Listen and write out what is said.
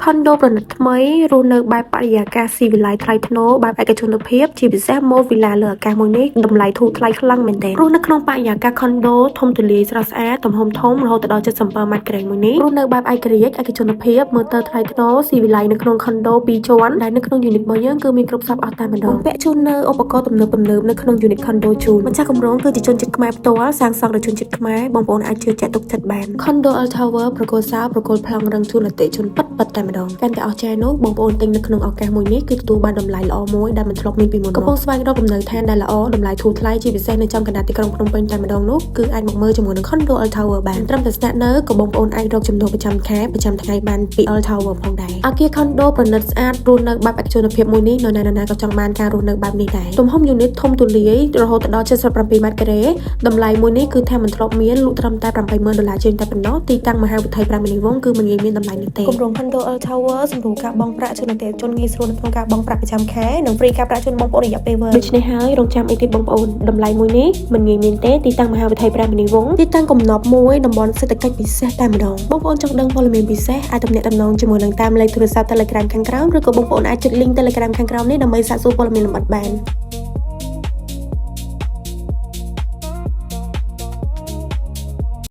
ខុនដូប្រណិតថ្មីរស់នៅបែបបរិយាកាសស៊ីវិល័យថ្លៃថ្នូរបែបឯកជនភាពជាពិសេសម៉ូវីឡាលើអាកាសមួយនេះតម្លៃធូរថ្លៃខ្លាំងមែនទែនរស់នៅក្នុងបរិយាកាសខុនដូធំទូលាយស្រស់ស្អាតទំហំធំរហូតដល់77ម៉ែត្រការ៉េមួយនេះរស់នៅបែបឯករាជ្យឯកជនភាពមើលទៅថ្លៃថ្នូរស៊ីវិល័យនៅក្នុងខុនដូ2ជាន់ដែលនៅក្នុង unit របស់យើងគឺមានគ្រប់សព្វអស់តែម្ដងបំពាក់ជូននៅឧបករណ៍ទំនើបទំនើបនៅក្នុង unit ខុនដូជូនម្ចាស់គម្រោងគឺជាជនជាតិខ្មែរផ្ទាល់សាងសង់ដោយជនជាតិខ្មែរបងប្អូនអាចជឿជាក់ទុកចិត្តបាន Condo L Tower ប្រគល់សោប្រគល់ប្លង់រឹងជូនអតិថិជនពិតពិតតែម្ដងកាន់តែអស្ចារ្យនោះបងប្អូនទិញនៅក្នុងឱកាសមួយនេះគឺទទួលបានតម្លៃល្អមួយដែលមិនធ្លាប់មានពីមុនមកកំពុងស្វែងរកលំនៅឋានដែលល្អតម្លៃធូរថ្លៃជាពិសេសនៅចំកណ្ដាលទីក្រុងភ្នំពេញតែម្ដងនោះគឺអាចមកមើលជាមួយនឹង Condo L Tower បានត្រឹមតែស្នាក់នៅក៏បងប្អូនអាចរកចំណូលប្រចាំខែប្រចាំថ្ងៃបានពី L Tower ផងដែរអគារ Condo ប្រណិតស្អាតរស់នៅបែបឯកជនភាពមួយនេះនៅណាៗក៏ចង់បានការរស់នៅបែបនេះដែរទំហំ unit ធំទូលាយរហូតដល់77ម៉ែត្រការ៉េតម្លៃមួយនេះគឺថាមិនធ្លាប់មានលក់ត្រឹមតែ80000ដុល្លារជាងតែប៉ុណ្ណោះទីតាំងមហាវិថីព្រះមុនីវង្សគឺមិនងាយមានតម្លៃនេះទេគម្រោង Condo L Tower សម្រួលការបង់ប្រាក់ជូនអតិថិជនងាយស្រួលនៅក្នុងការបង់ប្រាក់ប្រចាំខែនិង free ការប្រាក់ជូនបងប្អូនរយៈពេលវែងដូច្នេះហើយរងចាំអីទៀតបងប្អូនតម្លៃមួយនេះមិនងាយមានទេទីតាំងមហាវិថីព្រះមុនីវង្សទីតាំងកំណប់មួយតំបន់សេដ្ឋកិច្ចពិសេសតែម្ដងបងប្អូនចង់ដឹងព័ត៌មានពិសេសអាចទំនាក់ទំនងជាមួយនឹងតាមលេខទូរស័ព្ទ Telegram ខាងក្រោមឬក៏បងប្អូនអាចចុច link Telegram ខាងក្រោមនេះដើម្បីសាកសួរព័ត៌មានលម្អិតបាន។